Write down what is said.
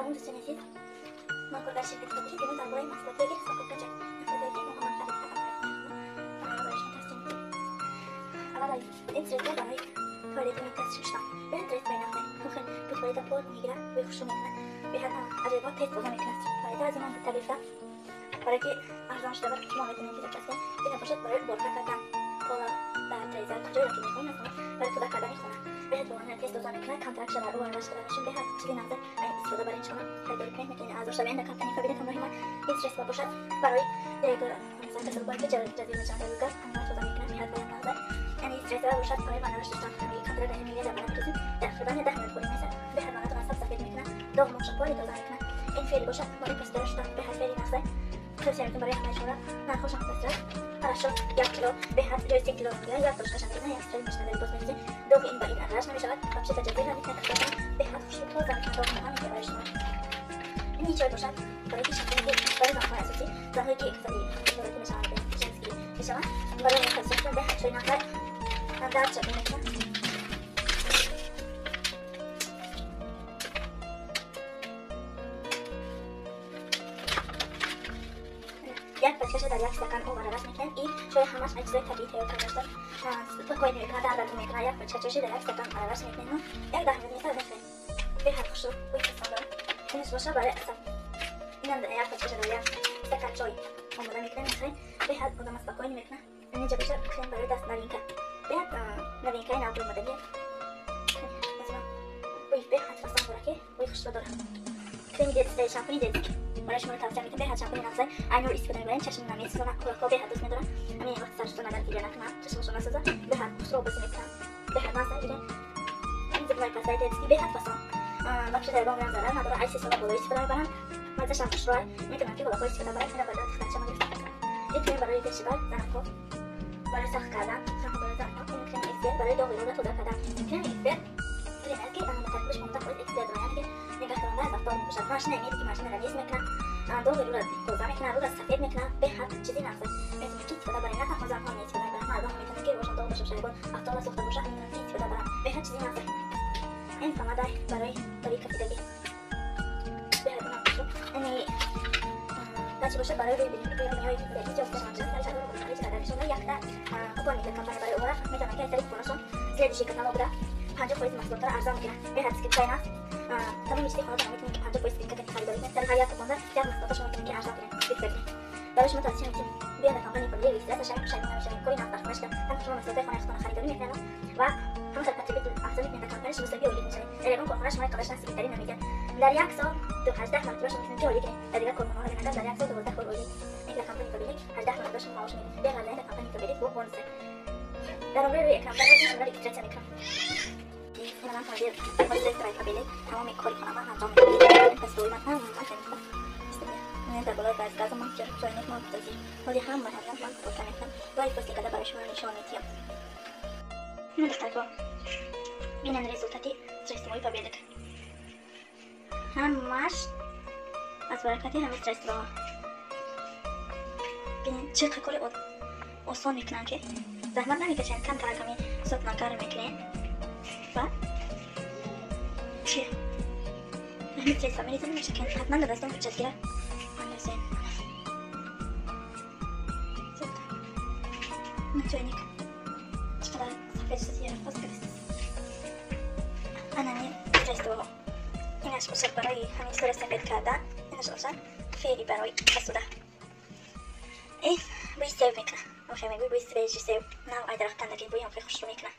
Салом дӯстони азиз. Ман коргар ширкати Фаберлик имрӯз дар бораи маҳсулоте ки распаковка мехоҳем мо ҳама харид кардам барои шумо тавсия медиҳем. Аввал ин средство барои туалет даст шуштан. Беҳад средствои нағзе. Хел туалета пок мегирад, бӯи хушрӯ мекунад. Беҳад аҷоибот тез тоза мекунад. Туалета аз ин гирифта барои ки арзон шуда бар шумо метавонед ки заказ кунед. Ин бошад барои уборка кардан. Пола дар треза куҷоеро ки мехоҳем аз барои тоза кардани хона. Беҳад бо тез тоза мекунад, камтарак шава рӯ арваш шуда бошад. Беҳад чизи нағзе истифода барин шумо харидорӣ кунед, метавонед аъзо шавед дар компанияи Фаберлик ҳамроҳи ма. Ин средство бошад барои касалбое ки ҷазир мешаванд дар рӯгар, ҳамаро тоза мекунад, беҳад бояд нағзе. Яъне средство бошад барои ваннара шуштан. Камтарак дар мегиред, дар ванна мерезем, тақрибан 10 минут холӣ месад. Беҳад ваннатон аз сафед мекунад, доғ мошад, поли тоза мекунад. Ин фери бошад барои пастера шуштан, беҳад фери нағзе. Тавсия мекунам барои ҳамаи шумо. Нархошам дастрас. Хорошо, 1 кило беҳад ҷои 3 кило мегирад, як тошкашам мегирад, як стрел мешавад, дар боз мерезем. Доғи ин ба ин аралаш намешавад, вообще ҷазир намекунад, беҳад хушрӯ тоза мекунад, доғ ҳам барои шумо. Ин чой бошад барои ки шампуне ки барои занҳои асосӣ, занҳое ки касали ки мешаванд, женский мешаванд, барои ин тавсия мекунам, беҳад чой нағзе, дард шаб мекунад. Як пачкаша дар як стакан об аралаш мекунед. И чой ҳамаш аз чизои табиӣ тайёр карда шуда, спокойно мекунад, дардатон мекунад. Як пачка чойши дар як стакан аралаш мекунед, як 10 минут месад мехӯред. Беҳад хушрӯ, бӯи фасон дорад. Инаш боша барои асаб. Инам як пачкаша дар як стакан чой омода мекунед, мехӯред. Беҳад одама спокойно мекунад. Инҷа боша крем барои даст, новинка. Беҳад новинкаи нав омадагӣ. Бӯи беҳад фасон дорад, ки бӯи хушрӯ дорад. Креми детский, шампуни детский барои шумо тавсия мекунам. Беҳад шампуни нағзе. Айнур истифода мебарем, чашм намесӯзонад, кӯдакҳо беҳад дӯст медоранд. Ҳамин вақт саршутон агар гиря накунанд, чашмашон насӯзад, беҳад хушрӯ бозӣ мекунанд. Беҳад мазза гирем. Ин зубной пастаи детский беҳад фасон. Вообще дар ягон зарар надорад. Ай 3 сола боло истифода мебаранд. Маззашам хушрӯ, метавонанд ки кӯдакҳо истифода баранд. Ина баъд хатча ма гирифтам. Ин крем барои пеши бар занҳо, барои сахт кардан, шампун барои занҳо. Ин креми эксперт барои доғи рӯда тоза кардан. Креми эксперт крем аст ки ба таркибаш 15% эксперт дорад, яъне ки нигаҳдоранда аз афтоб мебошад. Машина имеет ки машинара низ мекунад, доғи рӯра тоза мекунад, рӯра сафед мекунад. Беҳад чизи нағзе. Метавонед ки истифода баред, на танҳо занҳо истифода мебаранд, мардон ҳам метавонанд ки рӯшон доғ дошта бошад, ягон афтоба сӯхта бошад, метавонанд ки истифода баранд. Беҳад чизи нағзе. Ин помада барои барои кафидагӣ. Беҳад унам хушрӯ. Ини бачи бошад барои рӯи рӯи ҳеҷ ҷо якта купон медиҳад компания барои овара, метавонанд ки аз тариқи купонашон следующий каталог буда 50% маҳсулотро арзон мекунад. Беҳад скидкаи нағз. Тамоми чизи хонатон метавонед ки 50% скидка кунед, харидорӣ кунед. Дар ҳар як купонда як маҳсулотро шумо метавонед ки арзон кунед, скидка кунед. Барои шумо тавсия медиҳем, биёед дар компанияи Фаберлик регистрация шавед, пушаймон намешавед. Кори нағз дар хона шуда, ҳам шумо маҳсулотҳои хонаи худтонро харидорӣ мекунед ва ҳам хел потребитель афзал мекунед дар компания, шумо соҳиби ойлик мешавед. Дар ягон корхона шумо қадраш скидкарӣ намедиҳад. Дар як сол 18 маротиба шумо метавонед ки ойлик гиред. Дар дигар корхонаҳо агар дар як сол 12 бор ойлик. Ин дар компанияи Фаберлик 18 маротиба шумо маош мегиред. Беғарз дар компанияи Фаберлик бо бонус. Дар рӯи экран дар шумо регистрация мекунам. Ман ҳозир ҳозир Фаберлик тамоми кори хонама анҷом медиҳам. Пас рӯи ман ҳама мекунам. Дар болои газ газам ман чойник ман ҳозир ҳозир ҳама ҳамин ман порта мекунам. Ва фосли карда барои шумо нишон медиҳам. Ин духтарҳо бинанд результати средствои Фаберлик. Ҳамаш аз баракати ҳамин средствоҳо. Бинед чӣ қадр кори осон мекунанд ки заҳмат намекашанд, камтар ҳамин сотнакар мекунед ва чи ҳамин средства мерезем мешакен. Ҳатман дар дастон печатгира андозен. Чойник чӣ қадар сафед шуд, яро хост кардааст. Анами средствоҳо. Инаш бошад барои ҳамин чизро сафед кардан, инаш бошад фери барои посуда. Ин бӯи себ мекунад. Охе мегӯй бӯи свежий себ. Нав ай дарахт кандаги бӯи ҳам хеле хушрӯ мекунад.